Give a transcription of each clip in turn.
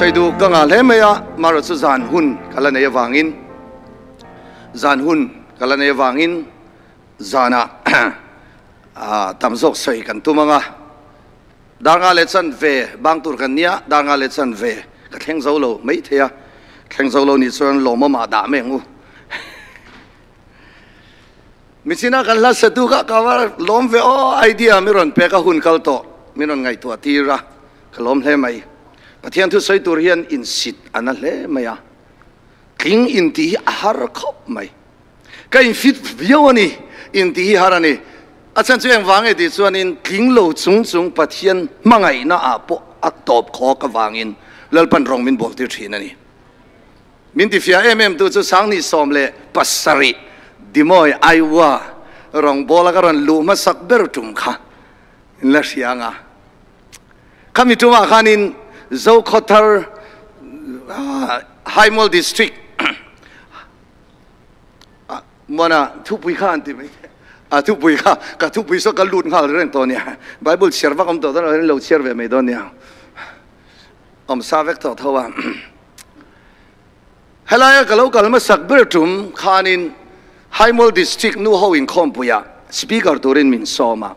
Sawi duh ka ngah hle mai a, marawh chu zan hun ka la nei avangin zan hun ka la nei avangin zanah tam zawk sawi kan tum ang a. Dar nga leh chan ve bang tur kan nia, dar nga leh chan ve ka thleng zo lo mai thei a, thleng zo lo nih chuan lawmawmah dah mai ang u. Michina kan hla satu kha ka va lawm ve aw, idea mi rawn pek a hun kal tawh min rawn ngaihtuah tir a, ka lawm hle mai. Pathian thusawi tur hian insit a na hle mai a, tling intih hi a har khawp mai. Ka infit viau a ni, intih hi har a ni. A chhan chu engvang nge tih chuanin tling lo chung chung Pathian hmangaihna ah pawh a tawp khawk avangin Lalpan rawng min bawl tir thin a ni. Min ti fiah em em tu chu 2017 Dimoy Iowa rawngbawla ka rawn luh hmasak ber tum kha in la hria ang a. Khami tumah khanin Zokhawthar Haimol District Muana thupui kha an ti mai a thupui kha ka thupui saw ka lut nghal reng tawh nia. Bible chhiar vak awm tawh dawn lo, lo chhiar ve mai dawn nia. Awm sa vek tawh tho a. Helaia ka lo kal hmasak ber tum khanin Haimol District nu ho inkhawmpuiah Speaker turin min sawm a.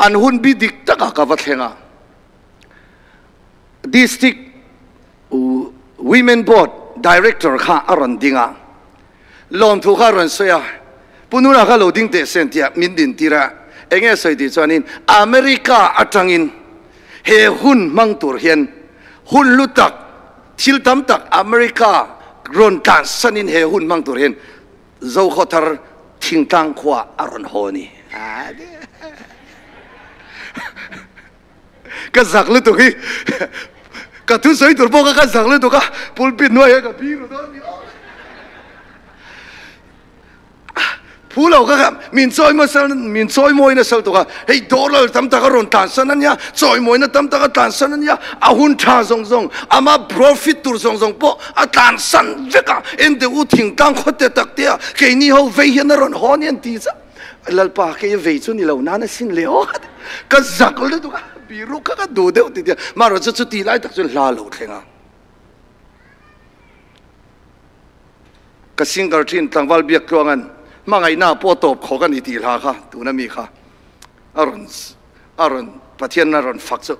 An hun bi dik takah ka va thleng a. District Women Board Director kha a rawn ding a. Lawmthu kha a rawn sawi a, Pu Nuna kha lo ding teh se an ti a, min din tir a. Eng nge sawi tih chuanin America atangin he hun hmang tur hian hun hlu tak, thil tam tak America rawn tlansanin he hun hmang tur hian Zokhawthar thingtlang khua a rawn haw a ni. Ka zak lutuk hi ka thusawi tur pawh kha ka zak lutuk a, pulpit hnuai hian ka biru dawn ni awm. Phu lo ka kha min chawi maw sal min chawi mawi na sal tuk a, hei dollar tam tak a rawn tlansan a nia, chawi mawina tam tak a tlansan a nia, a hun tha zawng zawng ama profit tur zawng zawng pawh a tlansan vek a, ente u thingtlang khawte tak te a keini ho vei hian a rawn haw a ni an ti zah. Lalpa kei a vei chu ni lo nan a sin le aw ka zak lutuk a biru kha ka duh deuh ti tia marawh chu chuti lai tak chu hla lo thleng a ka singer thin tlangval biak tluangan hmangaihna pawh tawp khawk a ni tih hla kha tuna mi kha a rawn a rawn Pathian a rawn fak chu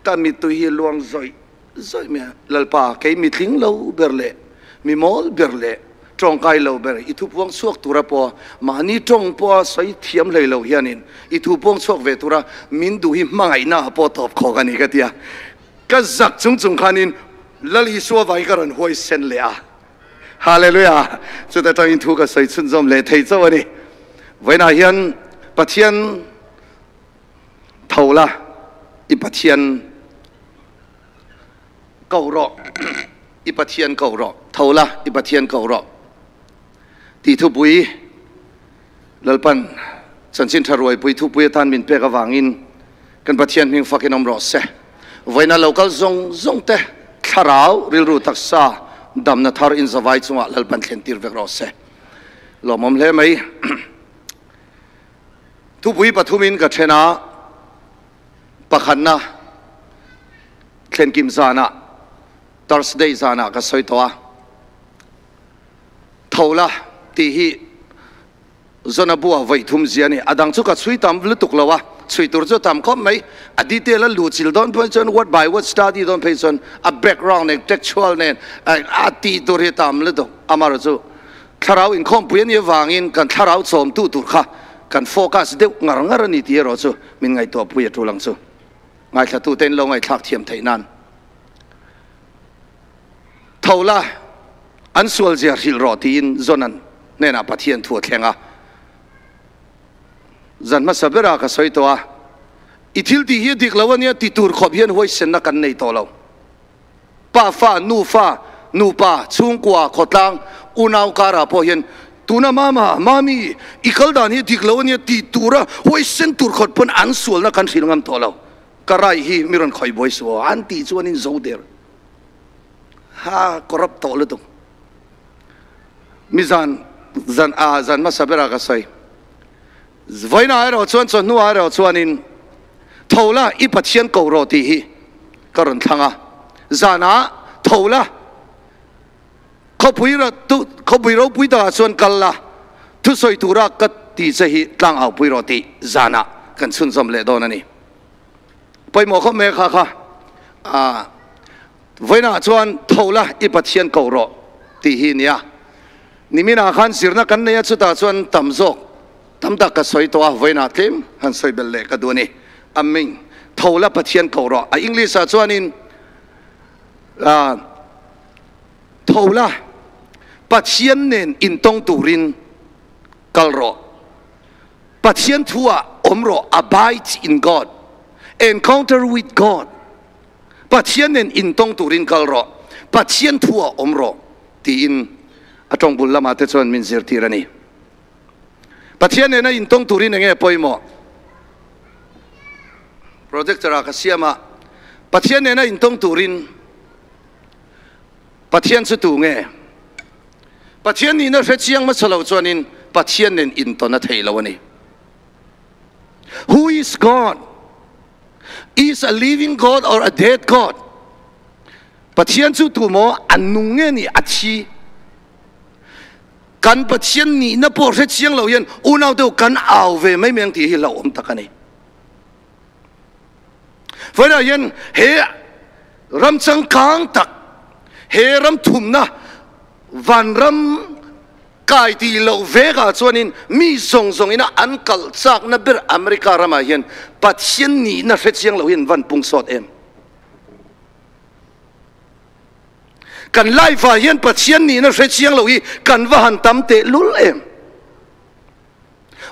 ka mittui hi luang zawih Zawih mai a, Lalpa, kei mi tling lo ber leh mi mawl ber leh tawngkai lo ber i thupuang chhuak tura pawha mahni tawng pawha sawi thiam hlei lo hianin i thupuang chhuak ve tura min duh hi hmangaihna ah pawh tawp khawk a ni ka ti a. Ka zak chung chung khanin Lal Isua vangin ka rawn huaisen leh a. Hallelujah! Chuta tangin thu ka sawi chhunzawm leh thei chauh a ni. Vawiinah hian Pathian tho la, i Pathian Ko rawh, i Pathian ko rawh, tho la, i Pathian ko rawh tih thupui Lalpan chanchin tha ruaipui thupui atan min pek avangin kan Pathian hming fakin awm rawh se. Vawiina lo kal zawng zawng te thlarau rilru taksa damna thar inzavai chungah Lalpan thlen tir vek rawh se. Lawmawm hle mai. Thupui pathumin ka then a. Pakhatna, thlenkim zanah, Thursday zanah ka sawi tawh a, tho la tih hi Zona bua vawi thum zia a ni. A dang chu ka chhui tam lutuk lo a, chhui tur chu a tam khawp mai. A detail a luh chil dawn phei chuan word by word study dawn phei chuan a background nen, textual nen a tih tur hi a tam lutuk. Amaherawhchu thlarau inkhawmpui a nih avangin kan thlarau chawmtu tur kha kan focus deuh ngar ngar a ni tih erawh chu min ngaihtuahpui a tul ang chu. Ngaithlatute in lo ngaihthlak thiam theih nan. Tho la, an sual zia hrilh rawh tiin Jonan hnenah Pathian thu a thleng a. Zan hmasa berah ka sawi tawh a, i thil tih hi a dik lo a nia ti tur khawp hian huaisenna kan nei tawh lo. Pa fa, nu fa, nupa, chhungkua, khawtlang, unau karah pawh hian tuna mama, mami, i kal dan hi dik lo a nia tih tura huaisen tur khawt pawn an sualna kan hrilh ngam tawh lo. Ka rai hi mi rawn khawih buai suh aw, an tih chuan in zo der. Ha, corrupt tawh lutuk. Mi zan, zan a, zan hmasa berah ka sawi. Vawiinah erawh chuan, chawhnuah erawh chuanin. Tho la, i Pathian ko rawh tih hi ka rawn thlang a. Zanah tho la, khawpui khawpui ropui takah chuan kal la, thusawi tura ka ti che hi tlang au pui rawh tih zanah kan chhunzawm leh dawn a ni. Pawimawh khawp mai a kha kha. Vawiinah chuan tho la, i Pathian ko rawh tih hi nia. Niminah khan zirna kan nei a, chutah chuan tam zawk tam tak ka sawi tawh a, vawiinah tlem han sawi belh leh ka duh a ni. Amen. Tho la, Pathian ko rawh. A English ah chuanin Tho la, Pathian nen intawng turin kal rawh. Pathian thu ah awm rawh, abide in God, encounter with God. Pathian nen intawng turin kal rawh, Pathian thu ah awm rawh tiin a tawng bul lamah te chuan min zirtir a ni. Pathian nena intawng turin enge pawimawh? Projector ah ka siam a, Pathian nena intawng turin Pathian chu tu nge? Pathian nihna hre chiang hmasa lo chuanin Pathian nen intawn a thei lo a ni. Who is God? Is a living God or a dead God? Pathian chu tu maw a nung nge ni a thi? Kan Pathian nihna pawh hre chiang lo hian unau deuh kan au ve mai mai ang tih hi hlauhawm tak a ni. Vawiinah hian he ram changkang tak, he ram thumna vanram Kai tih loh vekah chuanin mi zawng zawngina an kalh chakna ber America ramah hian Pathian nihna hre chiang lo hi an van pung sawt em? Kan life ah hian Pathian nihna hre chiang lo hi kan va han tam teh lul em?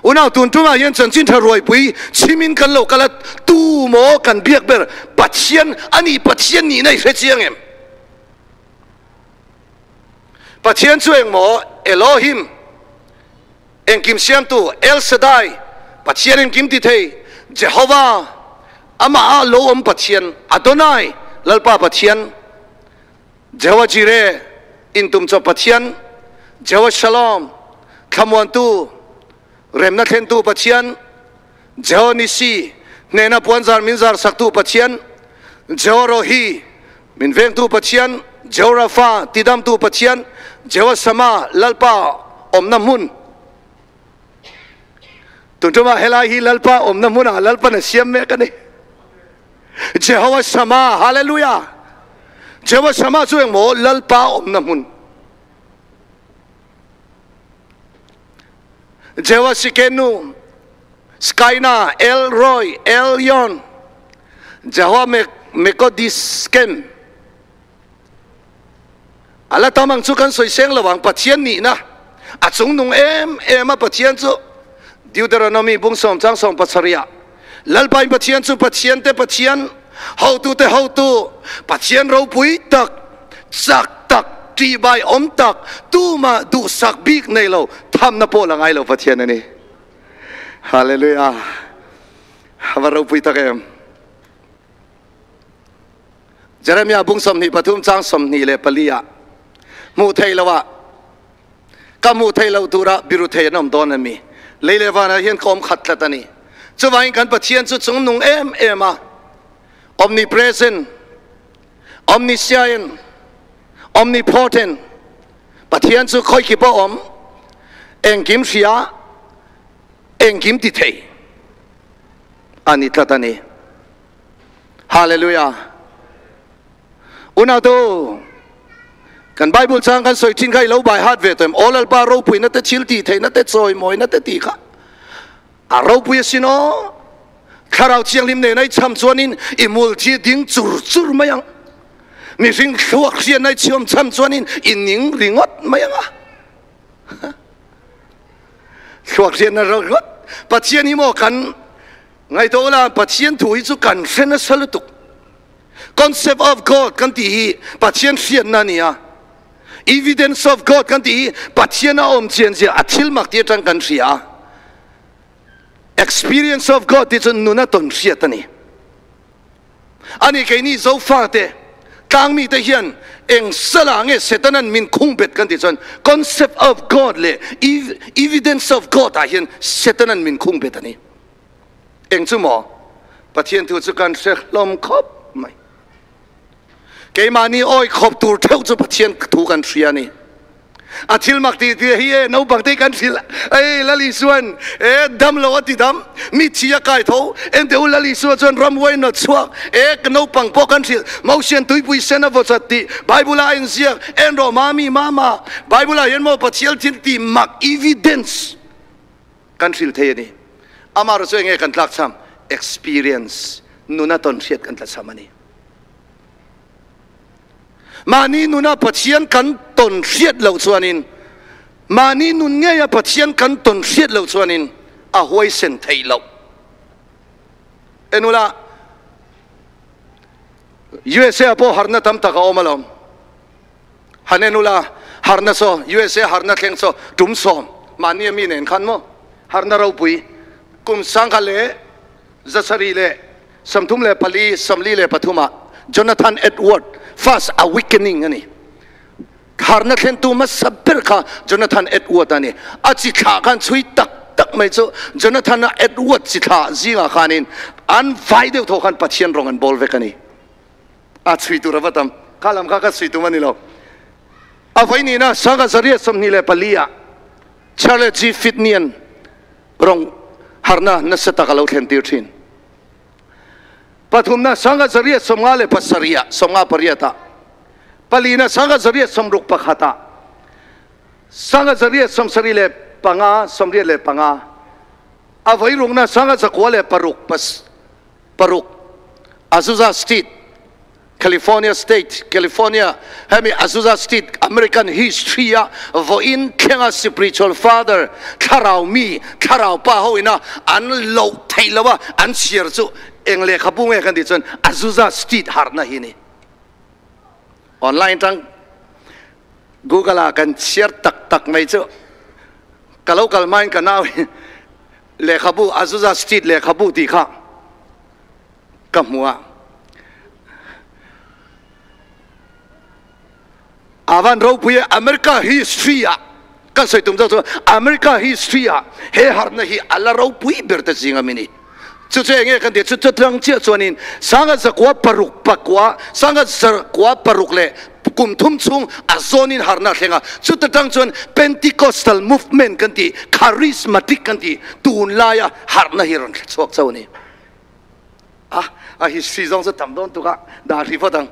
Unau tun tumah hian chanchin tha ruaipui chhimin kan lo kal a, tu maw kan biak ber Pathian a nih Pathian nihna i hre chiang em? Pathian chu engmaw Elohim, engkim siamtu, El Shaddai, Pathian engkim ti thei, Jehovah, amah ah lo awm Pathian, Adonai, Lalpa Pathian, Jehovah Jireh, intumchawp Pathian, Jehovah Shalom, thlamuantu, remna thlentu Pathian, Jehovah Nissi, hnehna puanzar min zar saktu Pathian, Jehovah Rohi, min vengtu Pathian, Jehovah Rapha, tidamtu Pathian, Jehovah Shammah, Lalpa awmna hmun. Tun tumah helai hi Lalpa awmna hmunah Lalpan a siam mek a ni. Jehovah Shammah, Hallelujah! Jehovah Shammah chu engmaw Lalpa awmna hmun. Jehovah Sikenu, Skaina, El Roi, El Yon, Jehovah Mekodiskem. A la tam ang chu kan sawi seng lo ang, Pathian nihna a chungnung em em a Pathian chu Deuteronomy bung sawm chang sawm pasarih ah Lalpain Pathian chu Pathian te Pathian, hotu te hotu, Pathian ropui tak, chak tak, ṭihbai awm tak, tumah duhsak bik nei lo, thamna pawh la ngai lo Pathian a ni. Hallelujah! A va ropui tak em! Jeremiah bung 23 chang 24 ah hmuh theih loh ah ka hmuh theih loh turah biru thei an awm dawn a mi. Lei leh vanah hian ka awm khat tlat a ni. Chuvangin kan Pathian chu chungnung em em a, omnipresent, omniscient, omnipotent, Pathian chu khawikip a awm, engkim hria, engkim ti thei a ni tlat a ni. Hallelujah! Unautu, kan Bible chang kan sawi thin kha i lo bai hat ve tawh em? Aw Lalpa ropuina te thil tih theihna te chawimawina te tih kha a ropui asin aw. Thlarau Thianghlim nena i cham chuanin i mul thi ding chur chur mai ang. Mihring thluak hriatna i chhiawm cham chuanin i ning ringawt mai ang a. Thluak hriatna ringawt. Pathian hi maw kan ngaihtuah ula, Pathian thu hi chu kan hre nasa lutuk. Concept of God kan tih hi Pathian hriatna a ni a, Evidence of God kan tih hi Pathian a awm chian zia a thil mak tih atang kan hria a, Experience of God tih chu nuna tawn hriat a ni. Ani keini Zofate tlangmite hian eng sala nge Setanan min khung bet kan tih chuan Concept of God leh Evidence of God ah hian Setanan min khung bet a ni. Eng chu maw? Pathian thu chu kan hre hlawm khawp mai. Keimahni awi khawp tur theuh chu Pathian thu kan hria a ni. A thil mak tih tih hi e naupang te kan hrilh ei Lal Isuan e dam lo a ti dam mi thi a kai tho ente u Lal Isua chuan ramhuai nawt chhuak e naupang pawh kan hrilh Mosian tuipui sen a vawchat tih Bible ah a inziak en rawh mami mama Bible ah hian maw Pathian thil tih mak evidence kan hrilh thei a ni. Amaherawhchu chu enge kan tlakchham experience nuna tawn hriat kan tlachham a ni. Mahni nuna Pathian kan tawn hriat loh chuanin, mahni nun ngeia Pathian kan tawn hriat loh chuanin a huaisen theih loh. Enula, USA ah pawh harna tam tak a awm alawm. Han enula, harna saw, USA harna thleng saw tum sawm, mahni a mi nen khan maw? Harna ropui, kum sangkhat leh zasarih leh 34, 43 ah Jonathan Edward First Awakening a ni. Harna thlentu hmasa ber kha Jonathan Edward a ni. A chi thlah khan chhui tak tak mai chu Jonathan-a Edward chi thlah zingah khanin an vai deuh thaw khan Pathian rawng an bawl vek a ni. A chhui tur a va tam. Kha lam kha ka chhui tum a ni lo. A vawi nihna 1924 ah Charles G. Fitnian rawng harna nasa tak a lo thlen tir thin. Pathumna 1957 ah 58 ah, palina 1961 ah, 1975 85, a voirukna 1906 paruk Azusa Street California State, California, hemi Azusa Street, American history a vawiin thlenga spiritual father, thlarau mi, thlarau pa ho ina an loh theih lo a, an chhiar chu eng lehkhabu nge kan tih chuan Azusa Street harhna hi a ni. Online tang Google ah kan chhiar tak tak mai chu ka lo kal hmain ka nau in lehkhabu Azusa Street lehkhabu tih kha ka hmu a. A van ropui e, America history ah kan sawi tum zawk chu America history ah he harhna hi a la ropui ber te zing ami ni. Chu chu enge kan tih chu chu tlang chiah chuanin sanga zakua paruk pakua sanga zakua paruk leh kum thum chhung a zawnin harhna a thleng a. Chuta tang chuan Pentecostal movement kan tih charismatic kan tih tunlaia harhna hi rawn thla chhuak chauh a ni. A a history zawng chu tam dawn tuk a, dah hrih phawt ang.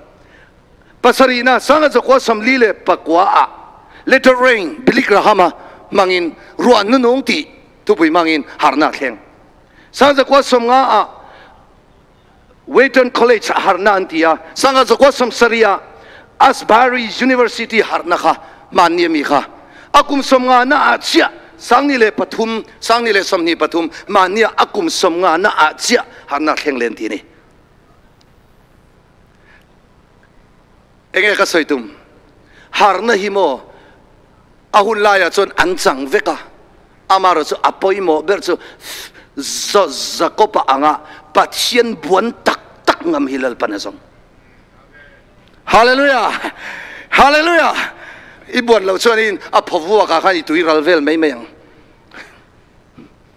Pasarihna, Sanga Zakua 44 ah Latter Rain, Billy Graham-a hmangin ruah nunung tih thupui hmangin harhna a thleng. Sanga Zakua 50 ah Wheaton College ah harhna an ti a, Sanga Zakua 70 ah Asbury University harhna kha hmanni a mi kha. A kum 50 na ah chiah 23, 2023 mahni ah a kum 50 na ah chiah harnak thleng len ti ni. Enge ka sawi tum? Harna hi maw a hun lai ah chuan an chang vek a, amaherawh chu a pawimawh ber chu Jakob-a anga Pathian buan tak tak ngam hi Lalpan a zawng. Hallelujah! Hallelujah! I buan loh chuan in a phaw vuak ah khan i tui ral vel mai mai ang.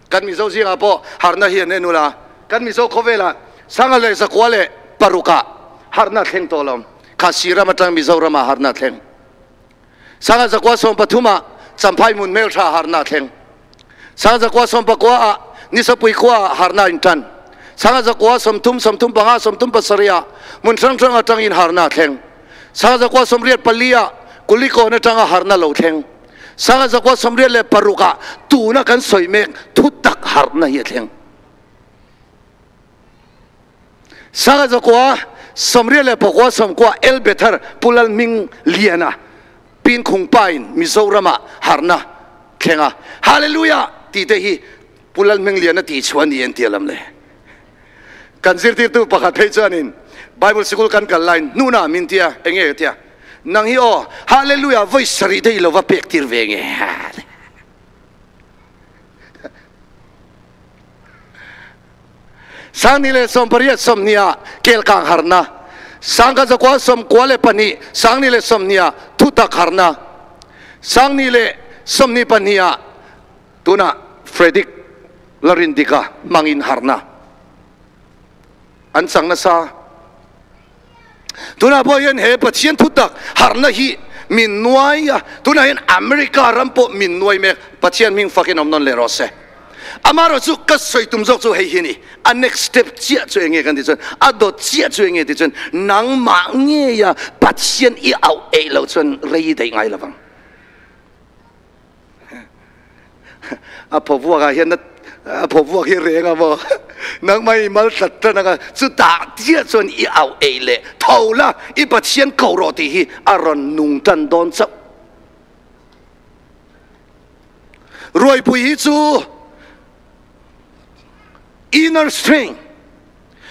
Kan Mizo zingah pawh harhna hi an en ula, kan Mizo khawvelah Sanga leh Zakua leh paruk ah harhna a thleng tawh lo. Khasi ram atang Mizoram ah harhna a thleng. Sanga Zakua 13 ah Champhai hmun hmeltha harhna a thleng. Sanga Zakua 19 ah Nisapui khua ah harhna a intan. Sanga Zakua 30, 35, 37 ah hmun hrang hrang atangin harhna a thleng. Sanga Zakua 84 ah Kulikawn atanga harhna lo thleng. Sanga Zakua 86 ah tuna kan sawi mek thutak harhna hi a thleng. Sanga Zakua 89 90 El Bether Pu Lalhming Liana Pin Khung Pa in Mizoram ah harhna thleng a, Hallelujah tih te hi Pu Lalhming Liana tih chhuah a ni en tia lam le. Kan zirtirtu pakhat phei chuanin Bible sikul kan kal laiin hnunah min tia, enge ka tia, nang hi aw Hallelujah vawi sarih te i lo va pek tir ve nge. Sangni leh 80 20 ah kelkang harna, sangka zakua 92 sangni leh 20 ah thutak harna, sangni leh 22 ah tunah Frederick Larindika hmangin harna. An chang nasa. Tunah pawh hian he Pathian thutak harhna hi min nuai a, tunah hian America ram pawh min nuai mek. Pathian hming fakin awm nawn leh rawh se. Amaherawh chu ka sawi tum zawk chu hei hi a ni, a next step chiah chu eng nge kan tih chuan, a dawt chiah chu eng nge tih chuan nangmah ngeia Pathian i auh eih loh chuan rei i daih ngai lovang. A phaw vuakah hian a phaw vuak hi reng a maw? Nangmah i mal tlat tan anga chutah chiah chuan i auh eih leh tho la i Pathian ko rawh tih hi a rawn nung tan dawn chauh. Ruaipui hi chu inner strength,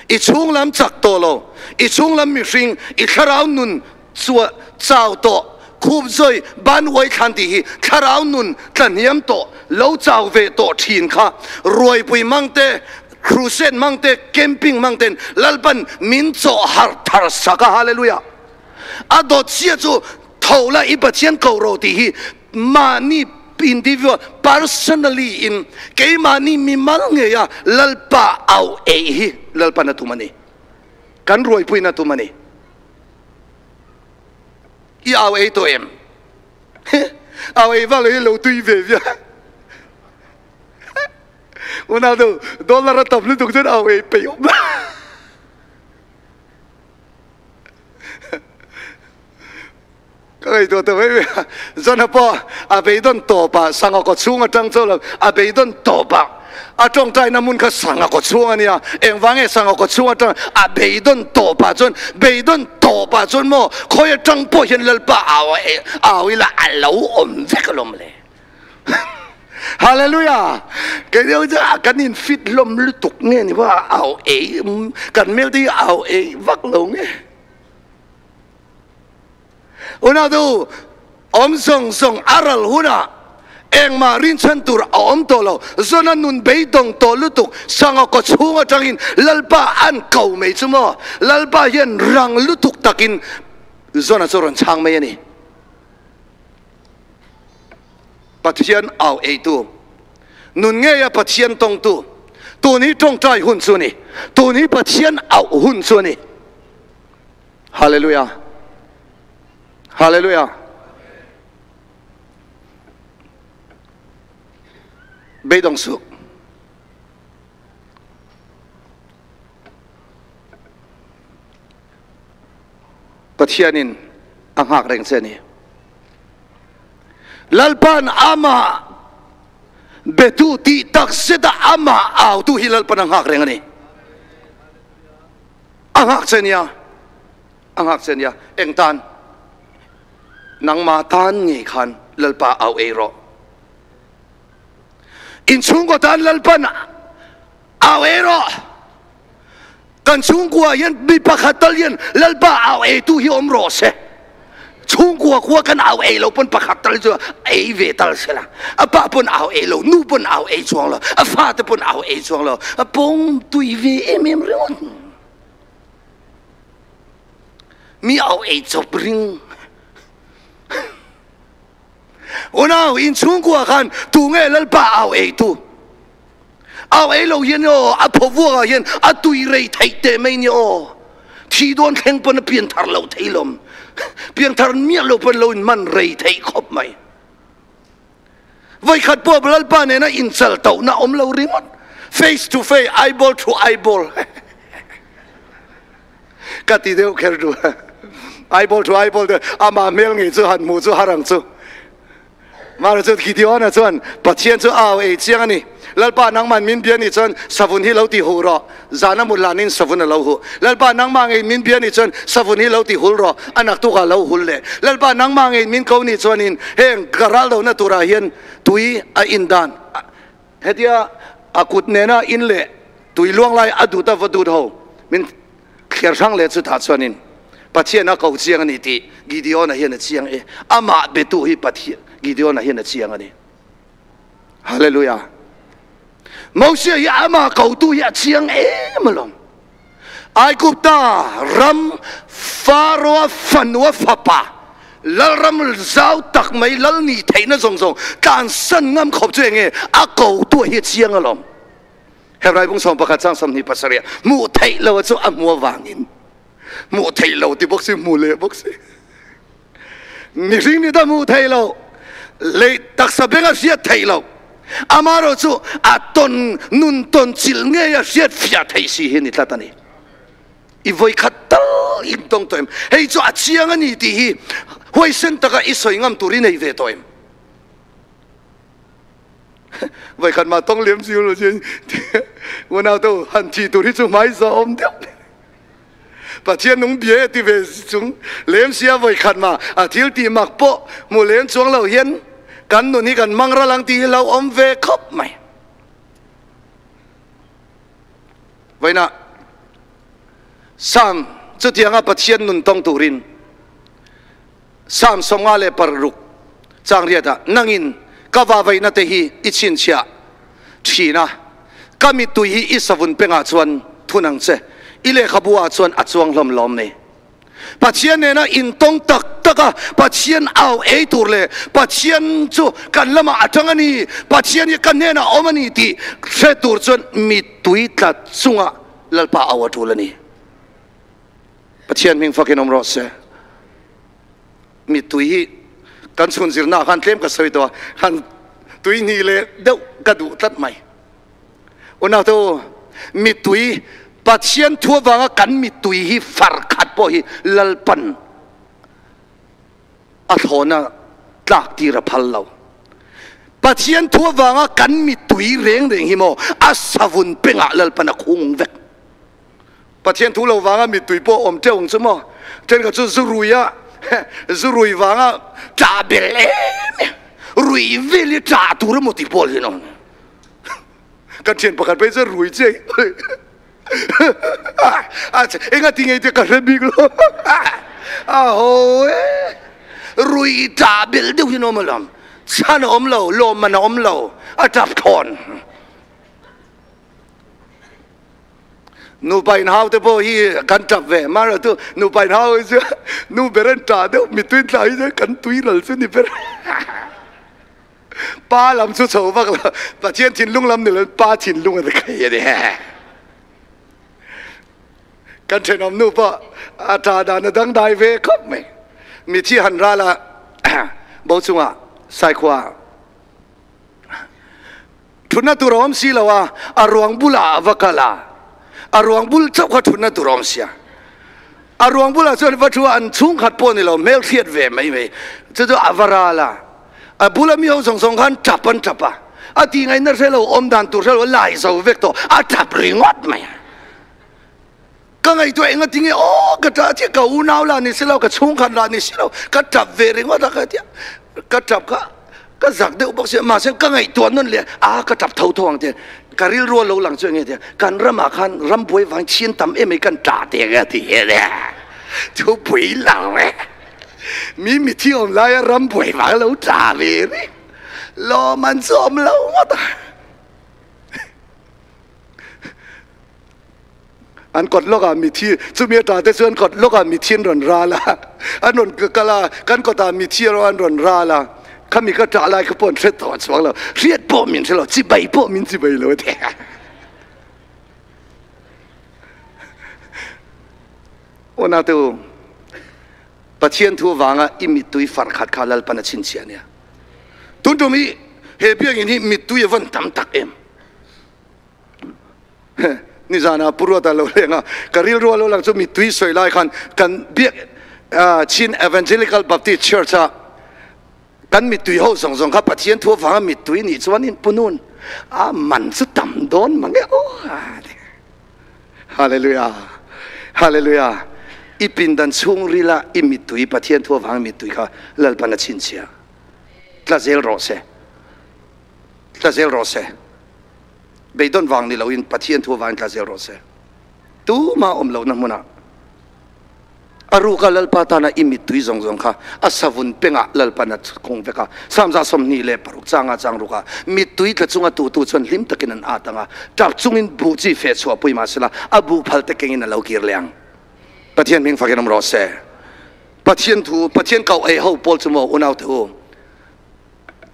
i chhung lam chak tawh lo, i chhung lam mihring, i thlarau nun chua chau tawh, khup zawi ban uai thlan tih hi thlarau nun tlahniam tawh, lo chau ve tawh thin kha ruaipui hmang te, crusade hmang te, camping hmang ten Lalpan min chawh harh thar sak a, hallelujah. A dawt sia chu tho la i Pathian ko ro tih hi mahni individual personally in keimahni mimal ngei a Lalpa au ei hi Lalpan a tum a ni. Kan ruaipuina tum a ni. I au ei tawh em? Au ei vak lo hi lo tui ve viau. Unau deuh dollar a tam lutuk chuan au ei peih awm. Ka ngaihtuah ta mai mai a, John-a pawh a beidawn tawp a, sangha kaw chhung atang chuan lo a beidawn tawp a, a tawngtaina hmun kha sangha kaw chhung a nia, engvang nge sangha kaw chhung atang a beidawn tawp ah chuan beidawn tawp ah chuan maw khawi atang pawh hian Lalpa au au ila a lo awm vek alawm le. Hallelujah! Kei deuh chu kan in fit hlawm lutuk nge ni pawh au ei kan hmel te hi au ei vak lo nge. Unau te u, awm zawng zawng a ral hunah engmah rinchhan tur a awm tawh lo. Zona nun beidawng tawh lutuk sanga kaw chhung atangin Lalpa an ko mai chu maw? Lalpa hian rang lutuk takin Zona chu rawn chhang mai a ni. Pathian au eitu, nun ngeia Pathian tawngtu, tun hi tawngtai hun chu a ni. Tun hi Pathian auh hun chu a ni. Hallelujah. Hallelujah. Beidawng suh. Pathianin a nghak reng che a ni. Lalpan amah betu tih tak zeta amah autu hi Lalpan a nghak reng a ni. A nghak che nia, a nghak che nia. Eng tan? Nangma tan ngei khan Lalpa au ei rawh. Inchhungkaw tan Lalpan au ei rawh. Kan chhungkua hian mi pakhat tal hian Lalpa au eitu hi awm rawh se. Chhungkua khua kan au ei lo pawn pakhat tal chu ei ve tal se la. A pa pawn au ei lo, nu pawn au ei chuang lo, a fate pawn au ei chuang lo. A pawng tui ve em em ringawt. Mi au ei chawp ring. Unau, in chhungkua khan tu nge Lalpa au eitu? Au ei lo hian aw, a phaw vuakah hian a tui rei theih teh mai nia aw. Thi dawn thleng pawn a pian thar lo thei lawm. Pian thar miah lo pawn lo in man rei theih khawp mai. Vawikhat pawh Lalpa nena inchal tohna awm lo ringawt. Face to face, eyeball to eyeball. Ka ti deuh kher duh. Eyeball to eyeball te amah hmel ngei chu han hmuh chu har ang chu. Mara chu Gideon-a chuan Pathian chu au ei chiang a ni. Lalpa nangman min bia nih chuan savun hi lo ti huh rawh. Zan a mut hlanin savun a lo huh. Lalpa nangmah ngei min bia nih chuan savun hi lo ti hul rawh. A naktuk ah lo hul leh. Lalpa nangmah ngei min ko nih chuanin heng ka ral lohna turah hian tui a in dan. Hetia a kut nena in leh tui luang lai a dut a va dut ho min thliar hrang leh chutah chuanin Pathian a ko chiang a ni tih Gideon-a hian a chiang e. Amah betu hi Pathian Gideon-a hian a chiang a ni. Hallelujah. Moses hi amah kotu hi a chiang em alawm. Aigupta ram Pharaoh-a fanua fapa lalram zau tak mai lal nih theihna zawng zawng tlansan ngam khawp chu enge a kotu hi a chiang alawm. Hebrai bung 11 chang 27 hmuh theih lo chu a hmu avangin hmuh theih lo ti bawk si hmu leh bawk si mihring ni ta hmuh theih lo lei taksa beng a hriat theih lo amarawh chu a ton nun ton chilh ngei a hriat fiah theih si hi ni tlat a ni. I vawikhat tal in tawng tawh em? Hei chu a chiang a ni tih hi huaisen taka i sawi ngam tur i nei ve tawh em? Vawikhat mah tawng liam zir lo chuan unau te u han thih tur hi chu hmai zawh awm deuh. Pathian nung bia e ti ve chung lem sia vawikhat mah a thil tih mak pawh hmu lem chuang lo hian kan nun hi kan hmang ral ang tih hi lo awm ve khawp mai. Vawiinah Psalm chutianga Pathian nun tawng turin Psalm 56 chang riatah nangin ka vavaihna te hi i chhinchhiah thin a, ka mittui hi i savun pengah chuan thun ang che, i lehkhabu ah chuan a chuang hlawm lawm ni. Pathian nena intawng tak tak a, Pathian au ei tur leh Pathian chu kan lamah a tang a ni, Pathian hi ka hnenah a awm a ni tih hre tur chuan mittui tla chunga Lalpa au a tul a ni. Pathian hming fakin awm rawh se. Mittui hi kan chhun zirnaah khan tlem ka sawi tawh a, han tui hnih leh deuh ka duh tlat mai. Unautu, mittui, Pathian thu avanga kan mittui hi far khat pawh hi Lalpan a thlawna tlak tir a phal lo. Pathian thu avanga kan mittui reng reng hi maw a savun pengah Lalpan a khung vek. Pathian thu lo vanga mittui pawh awm teuh ang chu maw. Thenkhat chu zu rui a, zu rui vanga ṭah bel em em, ruih vel hi ṭah tur emaw ti pawl hi an awm. Kan thian pakhat phei chuan rui chiah hi enga ti ngei te ka hre bik lo a ho e rui ṭah belh deuh hi an awm alawm chhan a awm lo lawmman a awm lo a ṭap thawn nupa inhau te pawh hi kan ṭap ve mara chu nupa inhau hi chu nu ber an ṭah deuh mitui tla hi chu kan tui ral chu ni ber Pa lam chu chho vak lo, Pathian thinlung lam ni loin pa thinlung a ni thei a ni. Kan thenawm nu pawh a tha dan a dangdai ve khawp mai. Mithi han ral a bo chungah Saikhua thutna tur a awm si lo a, a ruang bulah a va kal a, a ruang bul chauh kha thutna tur a awm sia. A ruang bulah chuan va thu a, an chhungkhat pawh ni lo, hmelhriat ve mai mai. Chu chu a va ral a, a bula mi ho zawng zawng khan tap an tap a, a tih ngaihna hre lo, awm dan tur hre lo, a lai zo vek tawh, a tap ringawt mai a. Ka ngaihtuah eng a ti nge aw ka tah chiah, ka unau lah ni si lo, ka chhungkhat lah ni si lo, ka tap ve ringawt a ka tia, ka tap kha ka zak deuh bawk si a, mahse ka ngaihtuah nawn leh a ka tap tho tho ang te, ka rilru a lo lang chu eng nge tia, kan ramah khan rambuai vang chhin tam em mai kan tah te ka ti e le, thupui lo e, mi mithi awm laia rambuai vang lo tah ve reng, lawm an chu awm lo ngawt a. An kawt lawkah mithi, chumi atah te chuan kawt lawkah mithi an rawn ral a, an rawn kal a, kan kawtah mithi erawh an rawn ral a, khami ka ṭah lai kha pawh an hre tawh chuang lo, hriat pawh min hre lo, chibai pawh min chibai lo a ti. Aw naute u, Pathian thu avanga i mittui far khat kha Lalpan a chhinchhiah ania. Tun tum hi he biangin hi mittui a van tam tak em. Nizana Pu Ruata lo leng a, ka rilru a lo lang chu mittui sawi lai khan kan biak Chin Evangelical Baptist Church a kan mittui ho zawng zawng kha Pathian thu avanga mittui nih chuan in pu nun a man chu tam dawn mang e aw. Hallelujah. Hallelujah. I pindan chhungrila i mittui Pathian thu avanga mittui kha Lalpan a chhinchhiah. Tla zel rawh se. Tla zel rawh se. Beidawn vang ni loin Pathian thu avangin tla zel rawh se. Tumah awm lohna hmunah a ruka Lalpa tana i mittui zawng zawng kha a savun pengah Lalpan a khung vek a. Psalm 26 changa chang ruka mittui tla chunga tutu chuan hlim takin an at ang a, tap chungin buh chi feh chhuah pui mah sela a buh phal te kengin a lo kir leh ang. Pathian hming fakin awm rawh se. Pathian thu, Pathian koh ei ho pawl chu maw unaute u.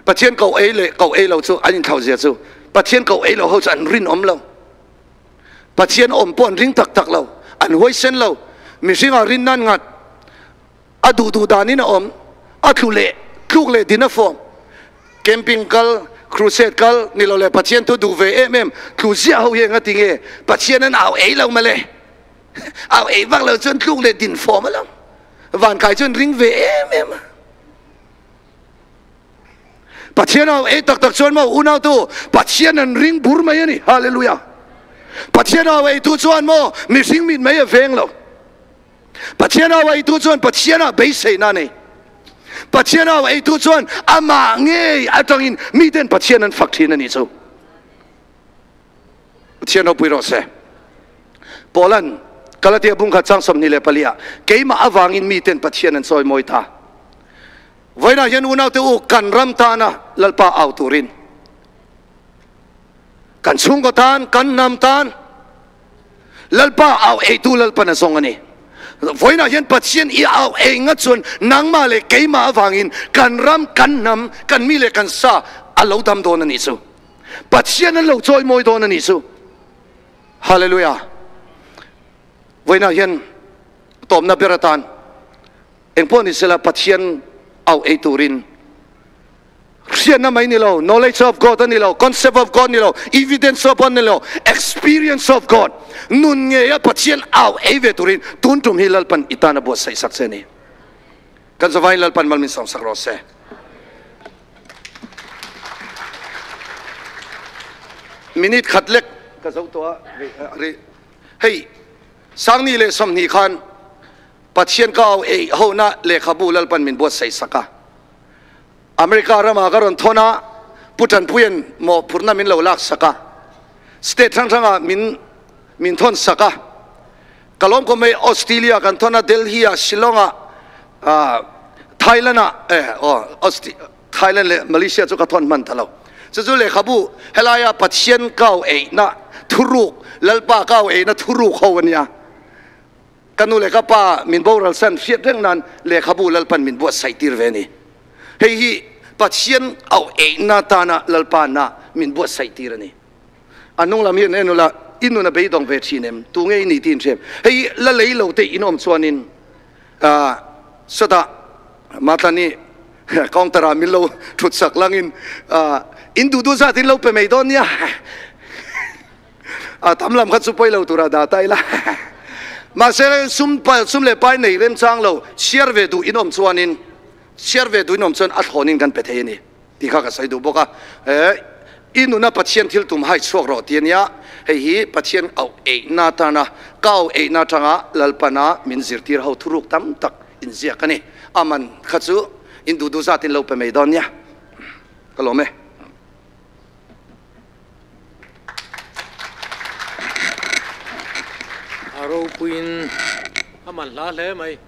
Pathian koh ei leh koh ei lo chu an inthlauh zia chu Pathian koh ei lo ho chu an rinawm lo. Pathian awm pawh an ring tak tak lo, an huaisen lo. Mihringah rinna an nghat, a duh duh danin a awm, a tlu leh tluk leh din a fawm. Camping kal, crusade kal ni lo leh Pathian thu duh ve em em tlu ziah ho hi engati nge Pathian an au ei lo mawle? Au ei vak lo chuan tluk leh din fawm alawm. Vankai chuan ring ve em em a. Pathian au ei tak tak chuan maw unau tu Pathian an ring bur mai a ni. Hallelujah. Pathian au ei tu chuan maw mihring mit mai a veng lo. Pathian au ei tu chuan Pathian ah beiseina a nei. Pathian au ei tu chuan amah ngei atangin miten Pathian an fak thin a nih chu. Pathian ropui rawh se. Paulan Galatia bung khat chang 24 ah keimah avangin miten Pathian an chawimawi ta. Vawiinah hian unaute u kan ram tana Lalpa au turin kan chhungkaw tan, kan hnam tan Lalpa au eitu Lalpan a zawng a ni. Vawiinah hian Pathian i au ei ngat chuan nangmah leh keimah avangin kan ram, kan hnam, kan mi leh kan sa a lo dam dawn a nih chu. Pathian an lo chawimawi dawn a nih chu. Hallelujah. Vawiinah hian tawpna ber atan Engpawh ni sela Pathian au ei turin hriatna mai ni lo, knowledge of God a ni lo, concept of God ni lo, evidence of God ni lo, experience of God, nun ngeia Pathian au ei ve turin tun tum hi Lalpan i tan a buatsaih sak che a ni. Kan zavaiin Lalpan mal min sawmsak rawh se. Minute khat lek ka zo tawh a, hei Sangni leh 20 khan Pathian ka au eih hona lehkhabu Lalpan min buatsaih sak a. America ramah ka rawn thawn a, Pu Tanpuia'n mawhphurhna min lo lak sak a. State hrang hrangah min min thawn sak a. Ka lawm khawp mai, Australia kan thawn a, Delhi-ah, Shillong-ah, Thailand-ah, eh aw, Austi, Thailand leh Malaysia chu ka thawn hman ta lo. Chu chu lehkhabu helaia Pathian ka au eihna thuruk, Lalpa ka au eihna thuruk ho a nia. Ka nu leh ka pa min boral san hriat reng nan lehkhabu Lalpan min buatsaih tir ve a ni. Hei hi Pathian auh eihna tana Lalpa na min buatsaih tir a ni. A hnung lam hian en ula, i nun a beidawng ve thin em? Tu nge i nih tih in hria em? Hei hi la lei lo te in awm chuanin sawtah Matlani counter ah min lo thut sak langin in duh duh zat in lo pe mai dawn nia. A tam lam kha chu pawi lo tura dah ta ila. Mahse sum sum leh pai nei remchang lo chhiar ve duh in awm chuanin chhiar ve duh in awm chuan a thlawnin kan pe thei a ni tih kha ka sawi duh bawk a. I nuna Pathian thil tum hai chhuak rawh ti a nia. Hei hi Pathian auh eihna atana ka auh eihna atanga Lalpana min zirtir ho thuruk tam tak inziak a ni. A man kha chu in duh duh zat in lo pe mai dawn nia. Ka lawm e. A ropuiin a man hla hle mai.